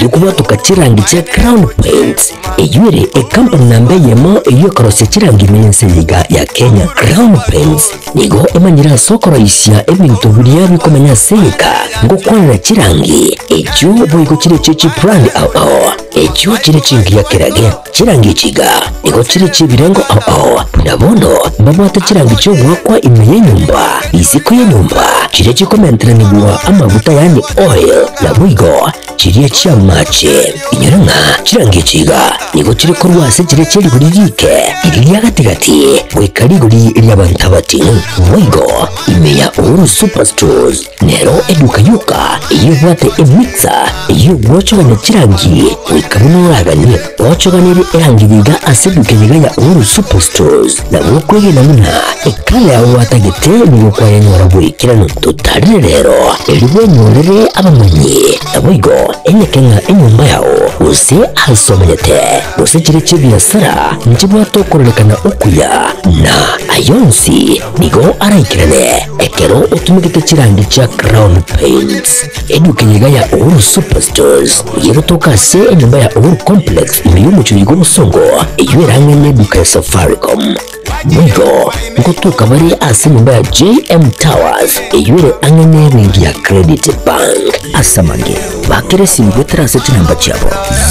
Erio kobwatoka chirangi chia Crown Paints, eyio ere ekampani namba eyemo eyio ekorosia chirangi ime y'ense eye iga ya Kenya. Crown Paints nigo emanyire ase okoroisia ebinto biria bikomenya ase egeka ngokwanera chirangi echio boigo chire echio chibrand ao ao, echio chire chingiya kerage. Chirangi echi iga nigo chire chi'ebirengo ao ao, buna bono mbabwate chirangi chi'ogoakwa ime y'enyomba, isiko y'enyomba, chiria chikomenteranigwa amaguta yaani oil, naboigo chiria chi'amache. Inyora ng'a chirangi echi iga nigo chire korwa ase chiria chie rigori riike, riria ria gati-gati, goika rigori ri'abanto abating'u. Boigo ime ya Uhuru Superstores Nero eduka yoka eyio ebwate emixer eyio egwochogania chirangi goika buna oraganie. Gwochoganirie erangi yiga ase eduka eyiga ya Uhuru Superstores nabo okwegena buna ekala yao gwatagete nigo kwayenyora boikeranu. Totarire rero erio bwenyorere abamanyi naboigo enyeke ng'a enyomba yao gose ase omanyete gose chire chi'ebiasara nchibwate okororekana okuya na ayonsi Nigo araikerane ekero otumegete chirangi chia Crown Paints. Eduka eye iga ya Uhuru Superstores nigo egotoka ase enyomba ya Uhuru Complex ime y'omochie oyo bw'obosongo eyio erang'aine eduka ya Safaricom. Boigo ngotoka bare ase enyomba ya JM Towers eyio ere ang'e n'ebenki ya Credit Bank. Ase amange, bakera esimi goetera ase chinamba chiabo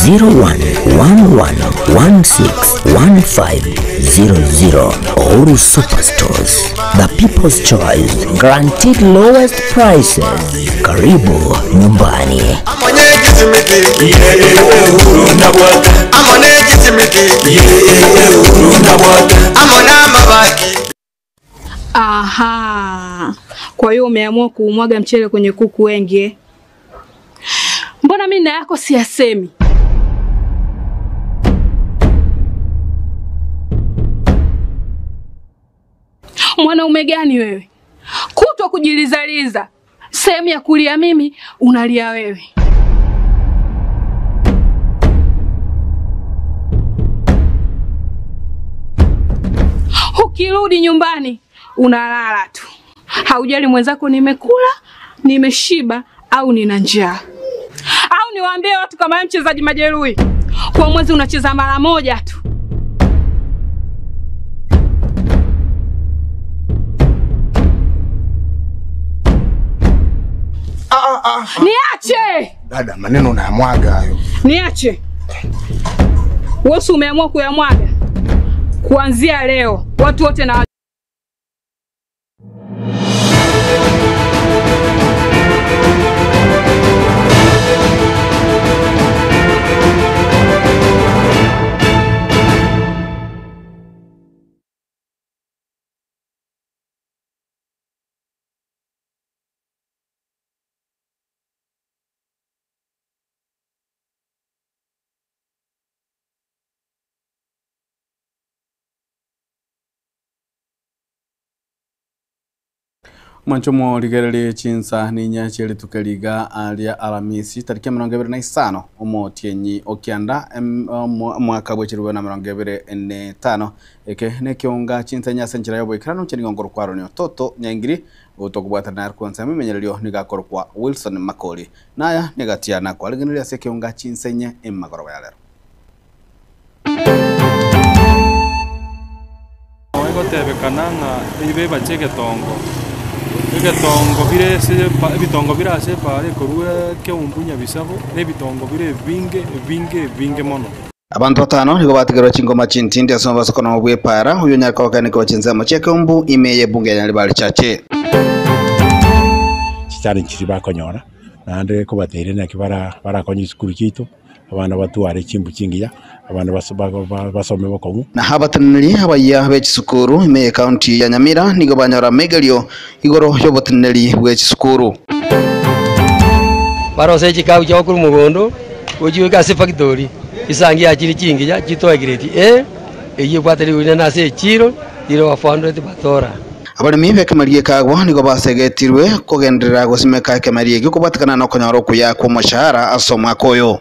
0111161500. Uhuru Superstores, the people's choice, guaranteed lowest prices. Karibu nyumbani. Aha. Kwa hiyo umeamua kuumwaga mchele kwenye kuku wengi eh? Mbona mimi na yako siyasemi? Mwanaume gani wewe? Kutwa kujilizaliza, sehemu ya kulia mimi unalia wewe. Ukirudi nyumbani unalala tu, haujali mwenzako nimekula, nimeshiba au nina njaa. Au niwaambie watu kama wewe mchezaji majeruhi, kwa mwezi unacheza mara moja tu. Niache! Dada, maneno unayamwaga hayo. Niache. Wewe si umeamua kuyamwaga? Kuanzia leo watu wote na Mwancho morigererie chinsa ninya chia rituko riga ria Aramisi tariki 25 omotienyi okianda omwaka bwe chirwe na 25 eke nekionga chinsa inya ase enchera y'oboikeranu nche nigo nkorokwa Aaron Ototo Nyaingiri gotokobwatana nare kwansa ememenyererio nigo akorokwa Wilson Makori naya negatiana kwarigeneria ase ekionga chinsa inye emagoroba ya rero. Nabo egotebekana ng'a eyio ebache egetongo, egetongo bire ase epa ebitongo bire ase epaara ekorwa ekeumbu nyabisabo, na ebitongo bire ebinge ebinge ebinge mono. Abanto batano nigo batigerwe chingoma chintindi ase omobasokono bw'epaara, oyio onyare kobakeania korwa chinsemo chi'ekeumbu ime y'ebunge ya Nyaribari Chache. Chichallenge chiria bakonyora, naende kobateire naki bara barakonye chisukuru chiaito. Abana batware chimbu chingiya, abana basome bokong'u. Na abateneneri abayia be chisukuru ime y'ecounty ya Nyamira nigo banyora amegerio igoro y'oboteneneri bwe chisukuru. Barose chikabu chiabo korwa mogondo, gochigoika ase efactori, chisangi yachire chingiya chitoe grade A, eyio ebwate rigori rinene ase echiro, rire over 400 batora. Abaremi b'ekemeri gi'ekagwa nigo basegetirwe kogenderera gosimeka ekemeri ekio kobwatekana nokonyora okuya kw'omoshahara ase omwaka oyo.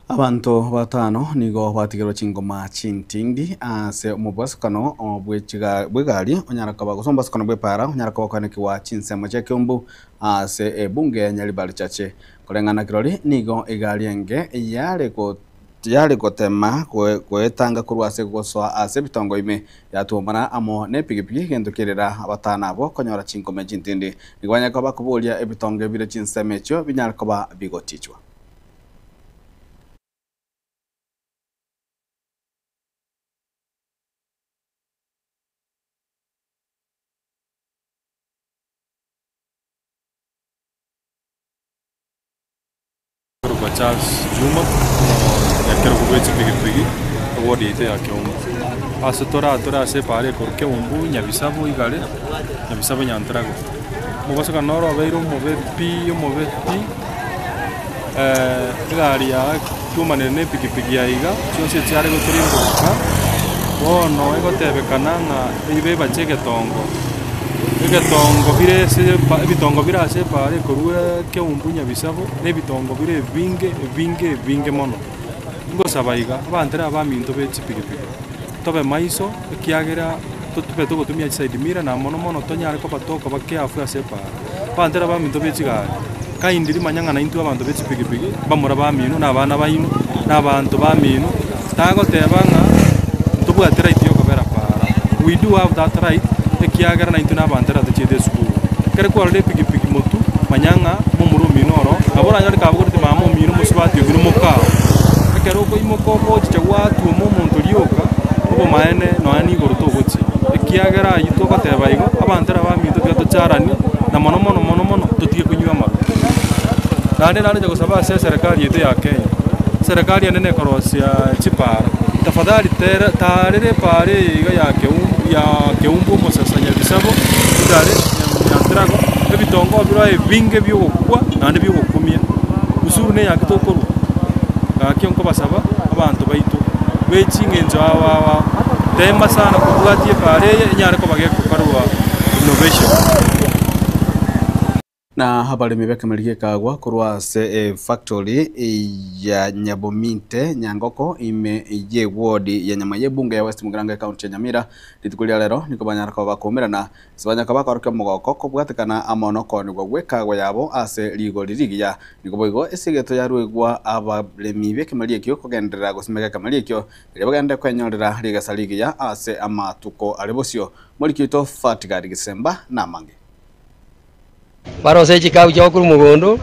Abanto batano nigo batigerwa chingoma chintindi ase omobwasukano bw'egari onyara koba gose omobwasukano bw'epara onyara koba okoenekigwa chinsemo chia Kiambu ase ebunge ya Nyaribari Chache. Koreng'ana kirori nigo egari enge yare yare gotema goetanga korwa ase gosoa ase ebitongo ime yatwomana amo na epigipigi egento kerera abatano abwo konyora chingoma chintindi. Nigo banyare koba bakoboria ebitongo ebire chinsemo echio binyare koba bigotichwa. Korokwa Charles Juma, omonyakerogo bwe chipigipigi, eward yaito ya Keumbu. Ase tore aa tore ase epaara ekorwa Keumbu, Nyabisabo, Igare, Nyabisabo Nyanturago. Omobasokano noro obeire omobe pi omobe pi, egari yatuomanire na epikipiki ya iga, chionsi echiare gotirimboka, bono egotebekana ng'a eywo ebache egetongo. Egetongo bire ase ebitongo bire ase epaara ekorwa Keumbu Nyabisabo, na ebitongo bire ebinge ebinge ebinge mono. Ngosaba iga, abanto ere abaminto be chipigipigi, tobe maiso ekiagera totube togotumia chiside mirror na mono mono tonyare koba tokoba careful ase epaara. Abanto ere abaminto be chigari, kindly manya ng'a naintwe abanto be chipigipigi, mbamura bamino, na abana baino, na abanto bamino, tagoteba ng'a ntobwati right ya okobera paara, we do have that right ekiagera naintwe na abanto ere tochiete esukuru. Ekero kwarorire epigipigi motwe, manya ng'a momura omino oro, nabo oranyore kabogoretie mama omino, mosubati omino, mokao. Ekero okoimoka ogochicha gwatuoma omonto rioka, obomaene nonya nigoro togochia, ekiagera aywo togoteba igo, abanto ere abaminto tiga tocharanie, na mono mono mono mono totige konywa amarwa. Naende naroche gosaba ase eserekari yaito ya Kenya, eserekari enene ekorosia chipaara, tafadhali tere taarera epaara eye iga ya Keumbu ya Keumbu omosasa Nyabisabo, Igare, Nyantrago, ebitongo biro ebinge biogokwa naende biogokumia, usuru neyaki tokorwa. Gaki nkobasaba abanto baito be ching'encho ao ao ao, tema sana kobwatia epaara eye enyare koba gegokarwa innovation. Na abaremi b'ekemeri gi'ekagwa korwa ase efactory ya Nyabominte, Nyangoko, ime y'eward ya Nyamai y'ebunge ya West Mugirango ecounty ya Nyamira, rituko ria rero nigo banyara koba bakoumerana ase banyara koba bakorokia omogoko kobwatekana amo nokoonigwa gw'ekagwa yabo ase rigori rigiya. Nigo boigo esigeto yaruegwa abaremi b'ekemeri ekio kogenderera gosimeka ekemeri ekio, erio bagende kwenyorera rigesa rigiya ase amatuko are bosio. Moriki oito Fatgard Gisemba namange. Barose chikabu chiabo korwa mogondo,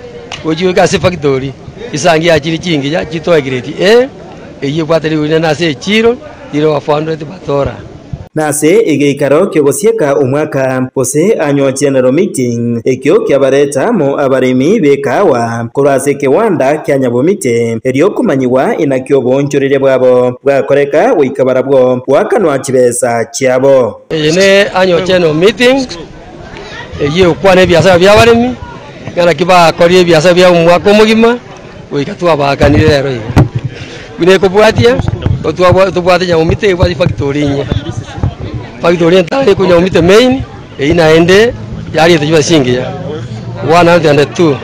gochia goika ase efactori, chisangi yachire chingiya chitoe grade A, eyio ebwate rigori rinene ase echiro, rire 400 batora. Nase egeikaro ki'ogosieka omwaka, gose annual general meeting, ekio kiabareta amo abaremi b'ekaawa korwa ase ekewanda kia Nyabomite, erio komanyigwa inaki oboonchoreria bwabo bwakoreka goika barabwo goakanwa chibesa chiabo. Eye ne annual general meeting eyio egokwana ebiasara bi'abaremi, ng'a naki bakorire ebiasara biabo omwaka omogima, goika twabaakanire rero iga. Buna ekobwatia, otwabwa tobwate Nyamomite ebwate efactory inye, factory entare ekwa Nyamomite main, eyio naende yariete chibesa chingiya, 102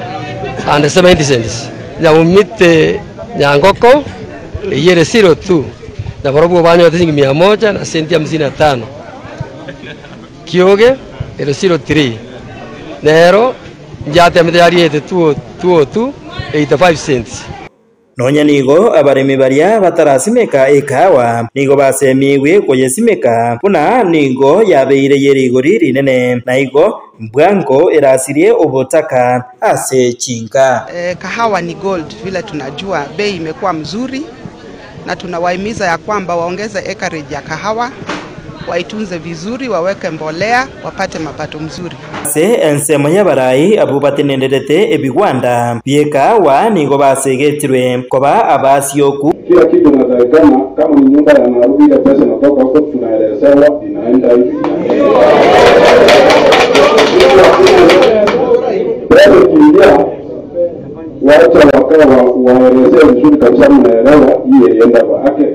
and 70 cents. Nyamomite Nyangoko, eyio ere zero two, nabarobwo banyorete chiringi mia moja na senti hamsini na tano. Kioge ere 03, nero njatemete yariete 202, 85 cents. Nonya nigo abaremi baria batarasimeka ekawa nigo basemigwe koyesimeka, buna nigo yabeire ye rigori rinene, na igo mbwango erasirie obotaka ase chinka. Kahawa ni gold vile tunajua, bei imekuwa mzuri na tunawahimiza ya kwamba waongeze acreage ya kahawa, waitunze vizuri, waweke mbolea, wapate mapato mzuri. Ase ensemo y'abarai abwo batenenderete ebigwanda bi'ekahawa nigo basegetirwe koba abasioku. Kila kitu inatakikana, kama ni nyumba ya Nairobi, ile pesa inatoka huko, tunaelezewa inaenda hivi. Pesa ikiingia, wacha wakae waelezee vizuri kabisa, mnaelewa hii ilienda kwa ake.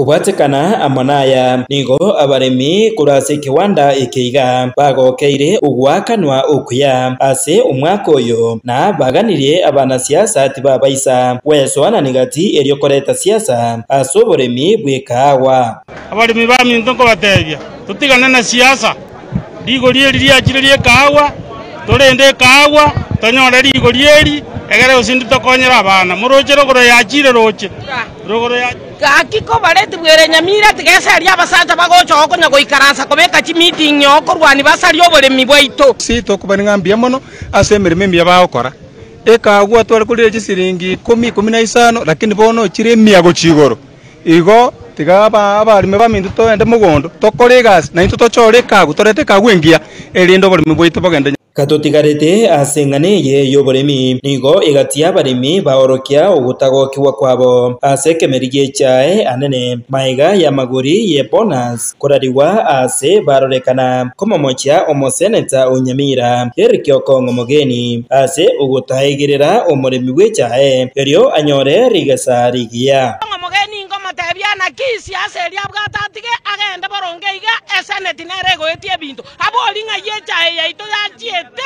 Kobwatekana amo naya, nigo abaremi korwa ase ekewanda eke iga bagokeire ogoakanwa okuya ase omwaka oyo, na baganirie abanasiasa tibabaisa gwesoanani gati erio koreta siasa ase oboremi bw'ekaawa. Abaremi baminto nkobatebia, totigane na siasa, rigori eri riachire ri'ekaagwa, torende ekaagwa, tonyore rigori eri, egere gose indi tokonyere abana. Moroche rogoro yachire roche, rogoro ya. Gaki kobareti bwere nyamira, tiga eseria abasacha bagocha oo konya goikaransa kobeka chimiting oo korwania basarie oboremi bwaito. Ase tokobani ng'a mbuya mono ase emeremo emiya bagokora. Ekagwa tware korire chisiringi ikomi, ikomi na isano, lakini bono chire emia gochia igoro. Igo tiga abaremi baminto togende mogondo, tokore egasi, naintwe tochore ekagwa, torete ekagwa engiya, erinde oboremi bwaito bogende. Gatotigarete ase eng'ana eye y'oboremi, nigo egati y'abaremi baorokia ogotagokigwa kwabo ase ekemeri gi'echae anene, magega y'amagori ye bonus korarigwa ase barorekana komomochia omoseneta o Nyamira, Eric Okong'o Mogeni, ase ogotaegerera omoremi bw'echae erio anyore rigesa rigiya. Okong'o Mogeni ngomotebia naki siasa eria abwate atige agende boronge iga, eseneti nere egoetia ebinto. Abori ng'ai echae yaito yachiete,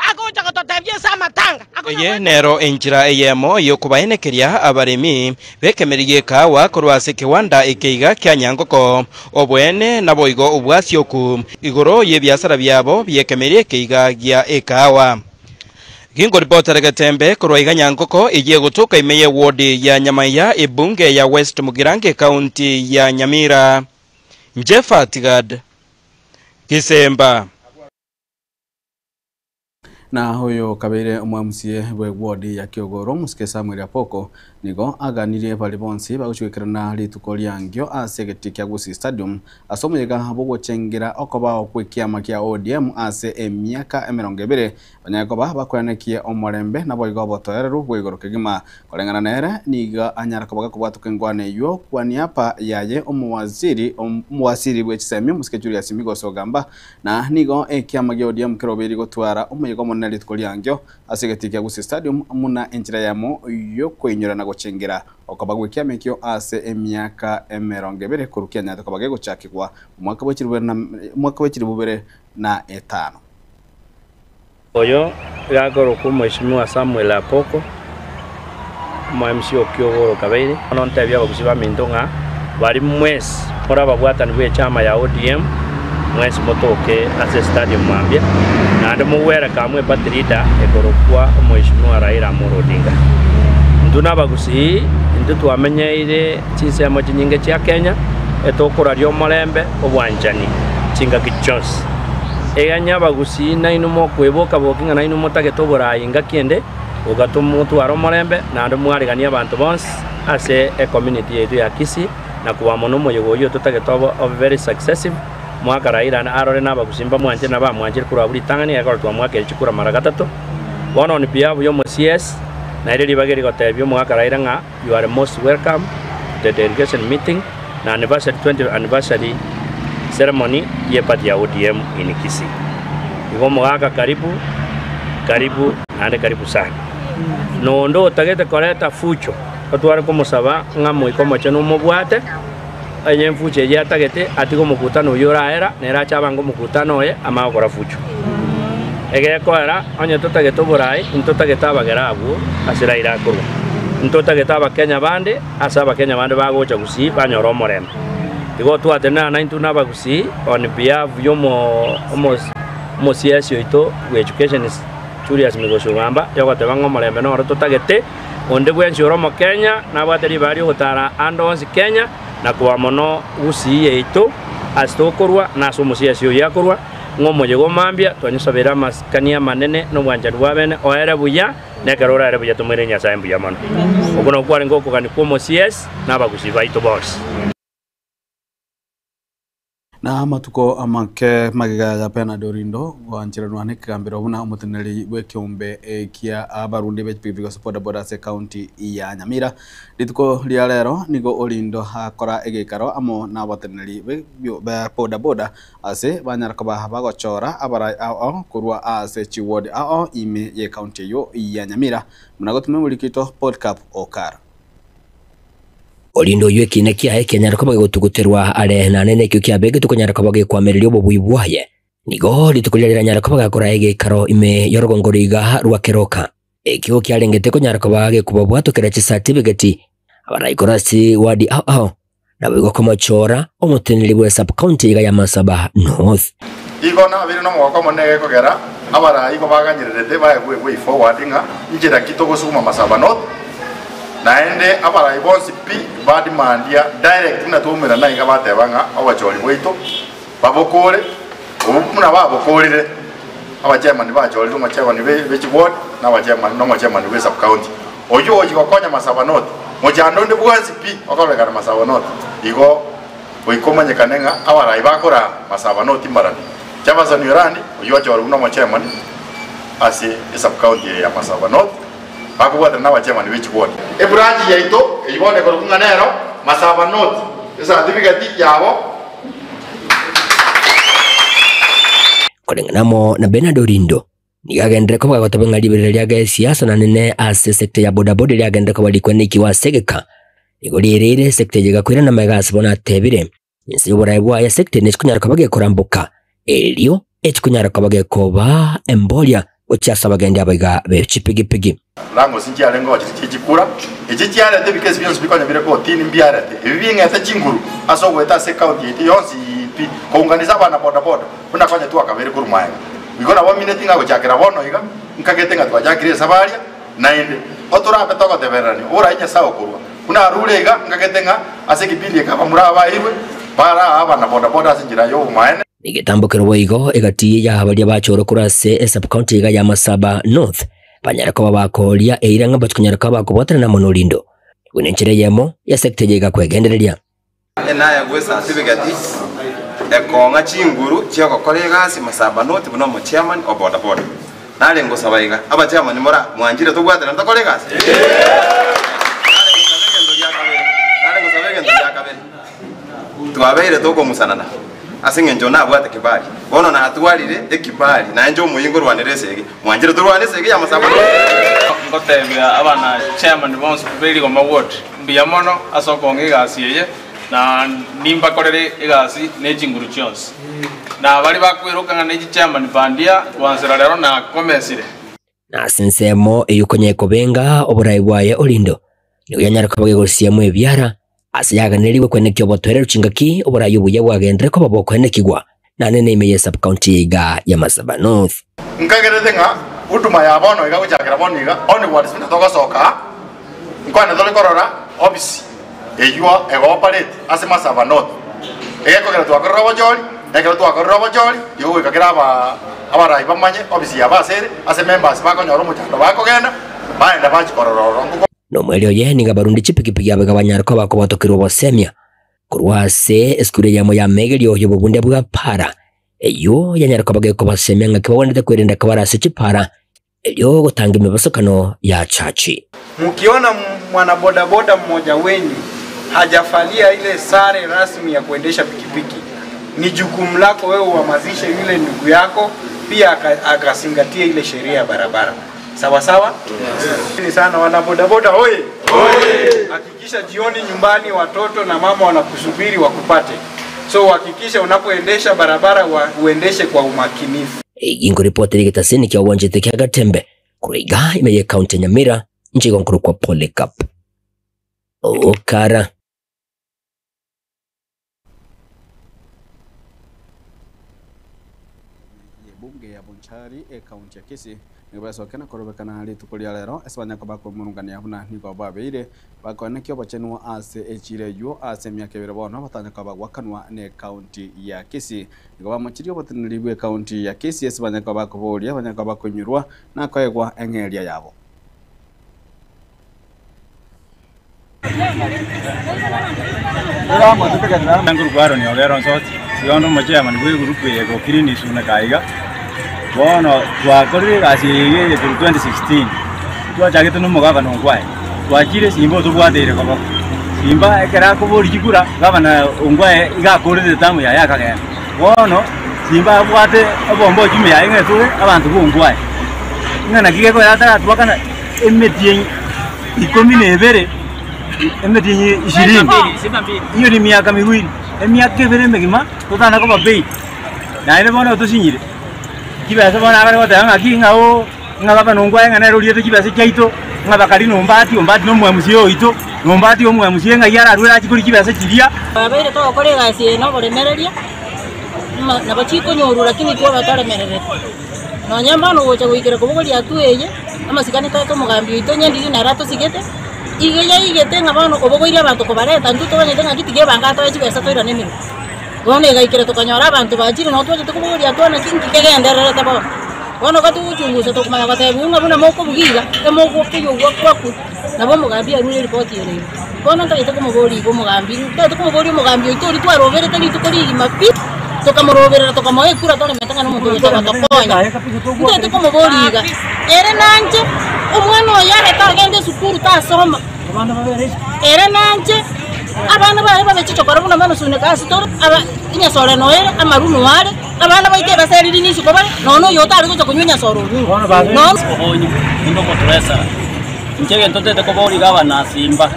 agocha gototebia ase amatanga. Eye nero enchera eyemo y'okobaenekeria abaremi b'ekemeri gi'ekaawa korwa ase ekewanda eke iga kia Nyankoko, oboene naboigo obwasioku igoro y'ebiasara biabo bi'ekemeri eke iga gia ekaawa. Ginkoripotera Getembe korwa iga Nyankoko eyio egotoka ime y'ewodi ya Nyamaiya ebunge ya West Mugirango ekaunti ya Nyamira. Inche Fatgad Gisemba. Na oyo kabeire omwamusie bwe ward ya Kiogoro Omosike Samuel Apoko nigo aganirie baria bonsi bagochwekerana rituko riangio ase egetii kia Gusii Stadium ase omoyega bwogochengera okobao kwekiama kia ODM ase emiaka emerongo ebere banyare koba bakoenekie omorembe naboigo obotoereru bwaigoro kegima. Koreng'ana nere nigo anyara koba gakobwatoka engwana eyio kwa niaba yaye omowaziri omowaziri bwe chisemi Omosike Julius Migos Ogamba Na nigo ekiama gia ODM kerobeiri gotwara omoyega omonene rituko riangio ase egetii kia Gusii Stadium muna enchera eyemo yokoinyora na gochengera okoba gwekiama ekio ase emiaka emerongo ebere korwa kianyarete koba gegochakigwa omwaka bwe chilifu bibere na etano. Oyo iga akorokwa Omweshimiwa Samuel Apoko, omo-MC o Kiogoro Kabeire. Bono ntebie abagusii baminto ng'a baria mwensi more ababwatani bw'echama ya ODM, mwensi motoke ase estadium mambia, naende mogwere kamwe eparty leader ekorokwa Omweshimiwa Raila Amolo Odinga. Intwe nabagusii, intwe twamenyeire chinsemo chinyinge chia Kenya, etokoraria omorembe, obwanchani chingaki chionsi. Eganya abagusii nainwe mokweboka-boki ng'a nainwe motagete oboraai engaki ende, goika tomotware omorembe, naende mwareganie abanto bonsi ase ecommunity yaito ya Kisii, na koba mono omoyega oyio totagete obe obe very successive, mwaka Raila arore na abagusii mbamwanchire na bamwanchire korwa abwo ritang'ani ekero twamwakeire chikura mara gatato. Bono on behalf ya omo CS, naire ribaga eri gotebia omogaka Raila ng'a you are most welcome to the delegation meeting, na anniversary 20th anniversary ceremony ye party ya ODM in Kisii. Igo omogaka karibu, karibu naende karibu sana. Nonde otagete koreta fucho, otware komosaba ng'a Moika Omochenu omobwate, onye enfucho eyio atagete atige omokutano oyio oraera, nere ache abange omokutano oye amanye gokora fucho. Egekoera onye totagete oborai, ntotagete abagere abwo ase Raila akorwa. Ntotagete abakenya bande Ase abakenya bande bagocha gusii banyore omorembe. Igo twatenena naintwe nabagusii on behalf yomo omosiasi oito bwe education Julius Migosi Ogamba yogoteba ng'a omorembe noro totagete, onde bwensi ore omokenya nabwate ribaga riogotara ande onsi Kenya na koa mono gusii yaito ase tokorwa na ase omosiasi oyio akorwa ng'a omoyega omambia twanyosabeire amasikani amanene na obwanchani bwabene oere buya. Na ekero orare buya tomoirere Nyasae mbuya mono. Okwo nakwo kwarenge okogania kw'omosiesi na abagusii baito bonsi. Na amatuko amake magega ya Bernard Orindo goancheranwa nekegambero buna omoteneneri bw'ekeombe kia abarundi be chipigipigi gose bodaboda ase ekaunti ya Nyamira. Rituko ria rero nigo Orindo akora egeikaro amo nabateneneri be bodaboda Ase banyara koba bagochora abarai ao ao korwa ase chiward ao ime y'ecounty eyio ya Nyamira, buna gotumia omoriki oito Polycarp Okara. Orinde oyio ekiina kiaye kianyare koba gegotuguterwa are naende nekio kiabegetwe konyara koba gekwamereria obobui bwaye. Nigo rituko riria riranyare koba gakora egeikaro ime y'orogongo roiga rwa keroka. Ekio kiarengete konyara koba gekobabwatokera chisatibigeti abaraikore ase wadi ao ao, naboigo komochora omoteneneri bwe sub-county iga ya Masaba North. Igo nabeire nomogoko omonene egekogera abarai igo baganyererete baegwe way forward ng'a inchera ki togosuguma Masaba North, naende abarai bonsi pi bademandia direct buna twaumerana iga bateba ng'a obochori bwaito babokore, obu buna babokorire abachairman bachorirwe omochairman be chiward na abachairman na omochairman bwe sub county. Oyio ogochia gokonya Masaba North, mochando onde bwensi pi okororekana Masaba North igo goika omanyekane ng'a abarai bakoraa Masaba North mbarabwo. Jefferson Yorandi oyio ochorwe buna omochairman ase esub county eye ya Masaba North bakobwatana na abachairman be chiward. Ebranch yaito eyio bono ekorokwa ng'a nero Masaba North, ecertificate yabo. Koreng'ana amo na Bernard Orindo, nigo agenderere koba gagoteba ng'a riberera ria gesiasa na nene ase esecta ya bodaboda riagenderere koba rikwenekiwa ase egeka. Nigo riereire esecta eye egakoirana amaiga ase bono atebire, Inse y'oboraai bwaye esecta eye nechikonyara koba gekoramboka, erio echikonyara koba gekoba emboria gochia ase abagendi abaiga be chipigipigi. Lango sinchiarenge gochia chie chikura, echi chiarete ebikesi bionsi bikonya bire kotini mbiarete, ebi bing'ete chinguru ase ogoeta ase ecounty yaito yonsi pi, kounganisa abana boda boda buna konya twakabeire korwa maega. Igo nabo mineti ng'a gochakera bono iga, nkagete ng'a twachakire esabaria, naende otorabe togotebererania oborai Nyasae okorua. Buna arure iga, nkagete ng'a ase ekepindi eke abamura aba baeirwe, baraa abana boda boda ase enchera y'obomaene. Egetambokero boigo egati ya baria bachorwa korwa ase esub-county iga ya Masaba North banyare koba bakoria eira ng'a mbachikonyara koba bakobwatana na Monorindo buna enchera eyemo ya sector eye iga kwegendereria. Enaya gwe certificate ekong'a chinguru chiogokora egasi Masaba North buna omochairman o boda boda. Nare ngosaba iga, abachairman mora mwanchire tobwaterane tokore egasi? Nare ngosaba egento gia kabere, nare ngosaba egento gia kabere. Twabeire tokong'usanana ase engencho nabwate kibali. Bono natwarire ekibali, naye inche omoyio nkorwanera esegi. Mwanchire torwane esegi ya Masaba North? Ngotebia abana chairman bonsi be Rigoma ward mbuya mono ase okong'a egasi eye na nimbakorere egasi ne chinguru chionsi. Na baria bakweroka ng'a ne chichairman bandia goansera rero nakomesire. Na ase ensemo eyio konya ekobenga oborai bwaye Orindo, nigo yanyare koba gegosiamwa ebiara, ase yaganerigwe kwenekia obotoereru chingaki oborai obuya bwagenderere koba bokoenekigwa, naende neime ye sub-county iga ya Masaba North. Nkagerete ng'a huduma ya bono iga gochakera bono iga, onwards buna togosoka aa, nkwane tore korora ofisi eywo ego-operate ase Masaba North. Egekogera twakorire obochori, na ekero twakorire obochori, igo goika kera aba abarai bamanye ofisi yabo ase ere, ase members bakonyora omochando bakogenda, baenda bachia korora ororo. Nkoko. Nomoerio oye nigo abarundi chipigipigi abwo iga banyare koba bakobotokerwa obosemia korwa ase esukuru eyemo y'amegerio y'obobunde bwa para, eyio yanyare koba gekobasemia ng'aki bagwenerete kwerenda kabare ase chipara, erio gotanga emebasokano ya chachi. Mukiona mwanabodaboda mmoja wenyu hajafalia ile sare rasmi ya kuendesha pikipiki, ni jukumu lako wewe uhamasishe yule ndugu yako pia akazingatie ile sheria ya barabara. Sawa sawa? Yes. Sana wanabodaboda oye! Hakikisha jioni nyumbani watoto na mama wanakusubiri wakupate. So hakikisha unapoendesha barabara uendeshe kwa umakinifu. Eyio nkoripoti ere egetaseni kia obwanchete kia Gatembe korwa iga ime ye county ya Nyamira inche igo nkorokwa Polycarp Okara. Y'ebunge ya Bonchari ekaunti ya Kisii nigo besokia na korobekana rituko ria rero ase banyaka bakwemurungania buna nigo babeire bakoenekia obochenu ase echiro eywo ase emiaka ebere bono batanyaka bagwakanwa n'ekaunti ya Kisii. Nigo bamochirie oboteneneri bw'ekaunti ya Kisii ase banyaka bakoboria banyaka bakoinyurwa na koegwa eng'eria yabo. Nkorokwa Aaron Ogero Nsoti, igo onde omochairman bwa egroup eye ego clean Suneka iga. Bono twakorire egasi eye iga eye korwa 2016, twachagete na omogabana Ongwae, twachire esimba otobwateire koboko. Simba ekero akoboria chikura, gavana Ongwae iga akorete etamu yaye akagenda. Bono simba abwate obomba ochumi yaye ng'a etore abanto ba Ongwae. Ng'a naki gekogera ataratwakana emetienyi ikomi na ebere. Emetienyi ishirini, hiyo ni miaka miwili, emiaka ebere emegima totana koba paid, naende bono tosinyire, chibesa bono abare goteba ng'aki ng'a oo ng'a baba nongwae ng'a nere oriete chibesa chiaito, ng'a bakari na ombati, ombati na omwemusia oito, na ombati omwemusia ng'ai ararwere achie koria chibesa chiria. Twabeire togokora egasi eye noboremereria, nabo chikonyorwa lakini twaba toremerereti. Nonya mbono ogocha goikera kobogoria hatua eye, amasikani toete omogambi oito onye ndiri nere atosigete, iga yaigete ng'a bono obogoirie abanto kobareta intwe tobanyete ng'aki tiga ebango atoe chibesa toirane emeremo. Bono egaikera tokanyora abanto bachire nabo twachete kobogoria hatua naki nki kegendererete bono. Bono iga togochungusa tokomanya gotebiwa ng'a buna mokobugia iga, emogokeyia ogwakwa nabo omogambi arure eripoti ere iga. Bono ntagete komoboria iga omogambi, ntagete komoboria omogambi oito oria twaroberete rituko rigima pi, tokamoroberera tokamoa ekura toremete ng'a nomonto ogocha gotokonya. Ntagete komoboria iga, ere nanche omwana oye areke agende esukuru tasoma, ere nanche abana baye babe chichokora buna bono suneka ase tore, aba enyasore noyo ere, amaru noyo are, abana baito ebaseriri nisiko bare, nonya oyo otare gocha konywa enyasore onyure. Nonya. Obonyi buna omoturesera. Inche egento ntete koboria iga abanasimba,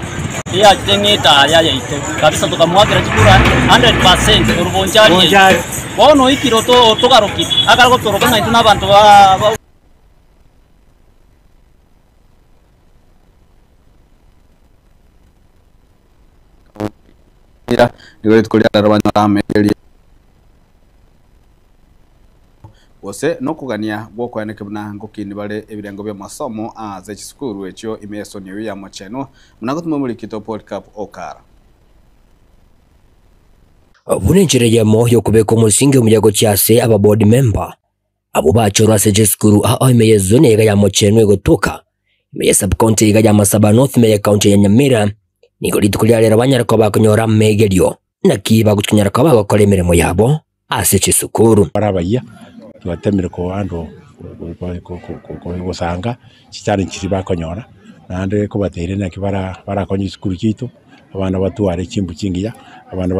eyachete ng'a etaya yaito kabisa tokamoakera chikura 100% korwa Bonchari yaito. Bono oikire otogarokire, akare gotoroka ng'a intwe na abanto ba. Nigo rituko ria rero banyora amegerio. Gose nokogania gw'okoeneke buna ngokini bare ebirengo bi'amasomo ase chisukuru echio ime y'esoni eyio ya Mochenu, buna gotuma omorikito Polycarp Okara. Buna enchera eyemo y'okobeka omosingi omuya gochia ase aba board member abwo bachorwa ase chisukuru ao ime y'ezoni eyega ya Mochenu egotoka ime ya sub-county eyega ya Masaba North ime y'ecounty ya Nyamira. Nigo rituko ria rero banyare koba bakonyora amegerio naki bagochikonyara koba bagokora emeremo yabo ase chisukuru. Bare abayia, twatemire koando gosanga chichallenge chiria bakonyora, naende kobateire naki bara barakonye chisukuru chiaito, abana batware chimbu chingiya, abana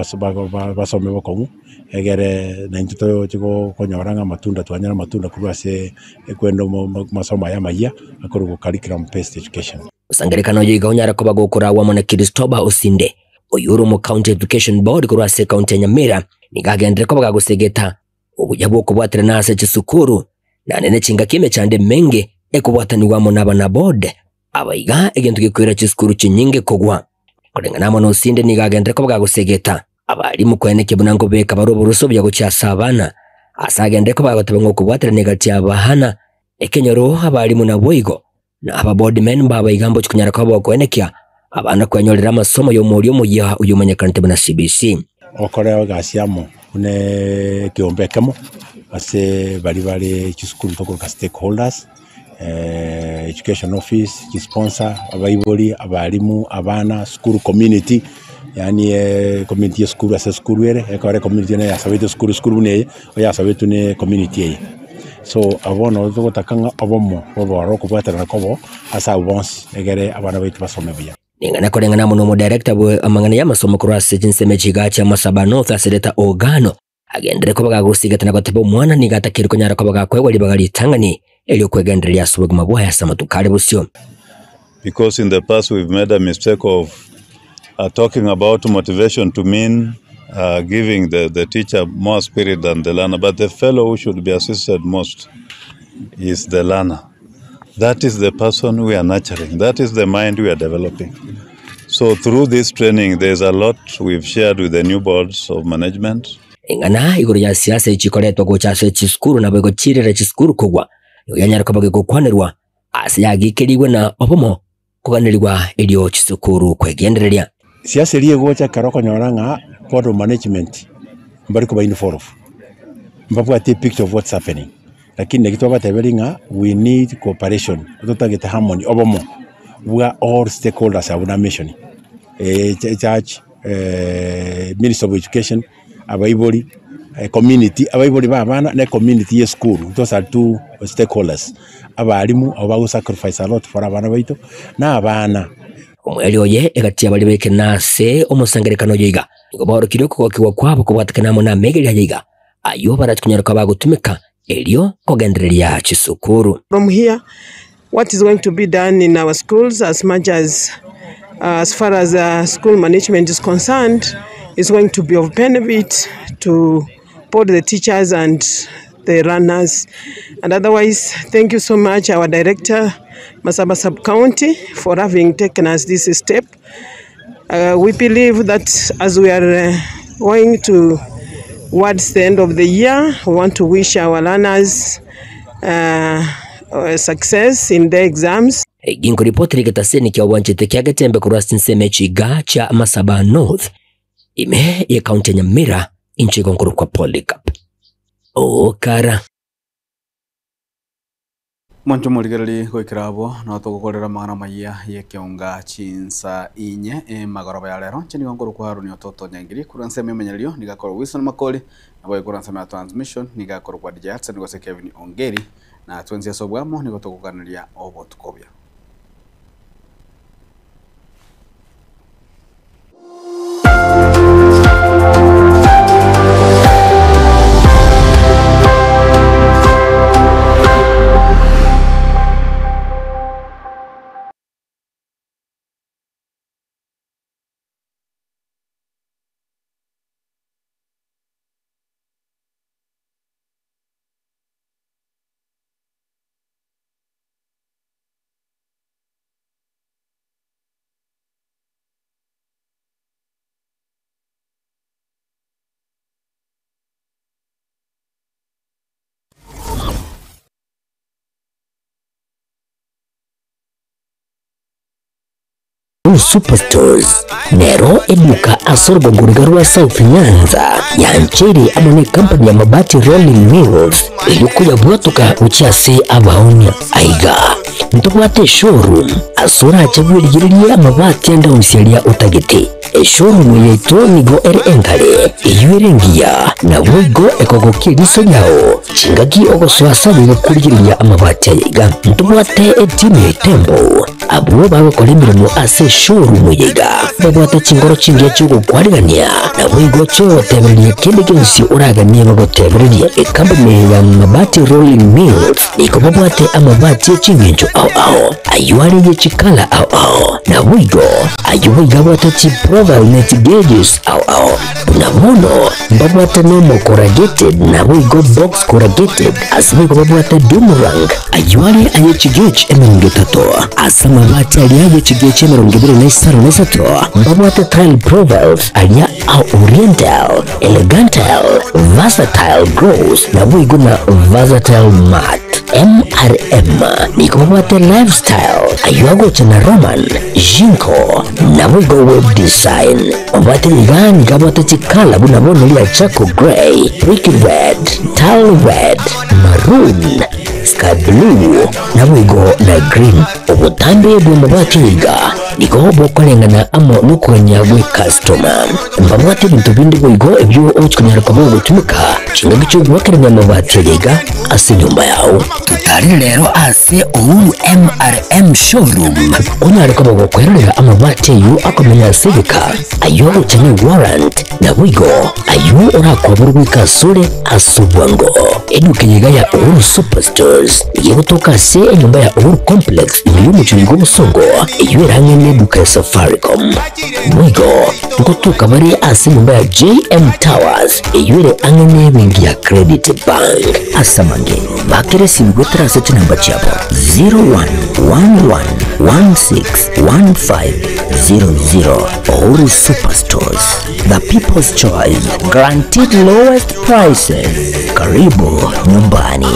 basome bokong'u, egere naintwe toche konyora ng'a amatunda twanyora amatunda korwa ase ekwenda amasomo aya amayia akorokwa curriculum based education. Osangerekano oyo iga onyare koba gokoragwa amo na Christoba Osinde, oyio ore omo County Education Board korwa ase ecounty ya Nyamira, nigo agenderere koba gagosegeta obuya bw'okobwaterana ase chisukuru naende ne chingaki emechando emenge ekobwatanigwa amo nabana board aba iga egento gekoira chisukuru chinyinge kogwa. Koreng'ana amo na Osinde nigo agenderere koba gagosegeta abalimu koenekia buna nkobeka bare oborusa obuya gochia ase abana ase agenderere koba gagoteba ng'a okobwaterana egati ya abana ekenyoro abalimu naboigo Na ababoardmen mbabaiga mbochie konyara koba okoenekia abana kwenyorera amasomo y'omoria omoyia oyomanyekanete buna CBC. Okore egasi amo buna ekeombe ekemo ase baria bare chisukuru tokoroka stakeholders, education office, chisponsor, abaibori, abalimu, abana, school community, yaani community ya esukuru ase esukuru ere, ekero ecommunity eye yasabete esukuru, esukuru buna eye. oyasabetu ne community eye. So abwo bono togotaka ng'a obomo bobe ororo okobwaterana kobo ase abwo bonsi egere abana baito basome buya. Ning'ana koreng'ana amo nomodirector bwe amang'ana y'amasomo korwa ase chinsemo echiga chia Masaba North ase Rita Ogano agenderere koba gagosigete na goteba omwana nigo atakeri konyara koba gakoegwa ribaga ritang'ani eriokwegendereria ase obogima bwaye ase amatuko are bosio. Because in the past we've made a mistake of talking about motivation to mean giving the, the teacher more spirit than the learner. But the fellow who should be assisted most is the learner. That is the person we are nurturing. That is the mind we are developing. So through this training, there's a lot we've shared with the new boards of management. Eng'ana igoro ya siasa echikoretwa gocha ase chisukuru nabo egochirera chisukuru kogwa, nigo yanyare koba gegokwanerwa Ase yagikerigwe na obomo koganerigwa erio chisukuru kwegendereria. Siasa eria egocha ekero okonyora ng'a board of management mbari koba involve, mbabwati epicture of what's happening. Lakini naki twabateberia ng'a we need cooperation, totagete harmony, obomo bwa all stakeholders abwo na mission, echurch, ministry of education, abaibori, ecommunity, abaibori ba abana na ecommunity ya esukuru, those are two stakeholders, abalimu abwo bago sacrifice a lot for abana baito, na abana. Omoerio oye egati y'abaria b'ekenene ase omosangererekano oyo iga, nigo baorokirie okogokigwa kwabo kobwatekana amo namegerio aye iga, ayio barache konyara koba bagotumeka erio kogendereria chisukuru. From here, what is going to be done in our schools as much as As far as school management is concerned, is going to be of benefit to both the teachers and the learners. And otherwise, thank you so much our director, Masaba Sub-County, for having taken us this step. We believe that as we are going towards the end of the year, we want to wish our learners success in their exams. Ginkoripoteri getaseni kia obwanchete kia Getembe korwa ase ensemo echiga chia Masaba North ime ye county ya Nyamira inche igo nkorokwa Polycarp Okara. Mwancho morigereri goikera abwo no togokorera amang'ana amaya y'ekeonga chinsa inye emagoroba ya rero nche nigo nkorokwa Haruni Ototo Nyangiri korwa ensemo emenyererio niga akorwa Wilson Makori nabo korwa ensemo ya transmission niga akorokwa DJ Hudson gose Kevin Ongeri na twensi ase obwamo nigo togokaneria obotuko obuya. Superstores nero eduka ase orogongoriga rwa South Nyanza yanchiri amo ne company ya Mabati Rolling Mills eyokuya bwatuka gochia ase abaonia aiga ntobwate eshowroom ase orache bwerigererie amabati ande onsi aria otagete. Eshowroom yaito nigo ere enkare eywo ere engiya nabo igo ekogokia eriso riao chingaki ogosoa ase nigo korigereria amabati aya iga. Ntobwate etimu ya Tembo abwo bagokora emirimo ase eshowroom eye iga babwate chingoro chingiya chiogokwarigania nabo igo chiogotebereria kende gionsi oraganie bagotebereria. Ekampany ya Mabati Rolling Mills nigo babwate amabati echingencho ao ao ayo are ye chikala ao ao nabo igo ayo boiga abwate chiprofile net gauges ao ao na bono babwate nomo corrugated nabo igo box corrugated ase boigo babwate doomerang ayo are aye chigauge emirongo etato ase amabati aria aye chigauge emirongo ebere na isano na isato babwate tile profiles aria a oriental elegantal versatile gross nabo igo na versatile mat MRM niko babwate lifestyle ayo agocha na Roman Jinko nabo igo web design babwate igani gabwate chikala buna bono lia charcoal grey brick red tile red maroon sky blue nabo igo na green. Obutambe bwa mabati iga nigo bokorengana amo nokoganya gwe customer mbabwate ebintu bindi boigo ebyo ochikonyara koba ogotumika chingaki chiogwakerania amabati iga ase enyomba yao. Tutari rero ase Uhuru MRM showroom onyare koba gokwerorera amabati ayo akomenya ase egeka ayo agocha ne warrant nabo igo ayo orakwabora goika asore ase obwango. Eduka yiga ya Uhuru Superstores igegotoka ase enyomba ya Uhuru Complex ime y'omochori gwa obosongo eyo erang'e ne eduka ya Safaricom. Boigo ngotoka bare ase enyomba ya JM Towers eyo ere ang'e ne ebenki ya Credit Bank. Ase amange bakere sibigwetera ase chinamba chiabo 0111161500. Uhuru Superstores, the people's choice, guaranteed lowest prices. Karibu nyumbani.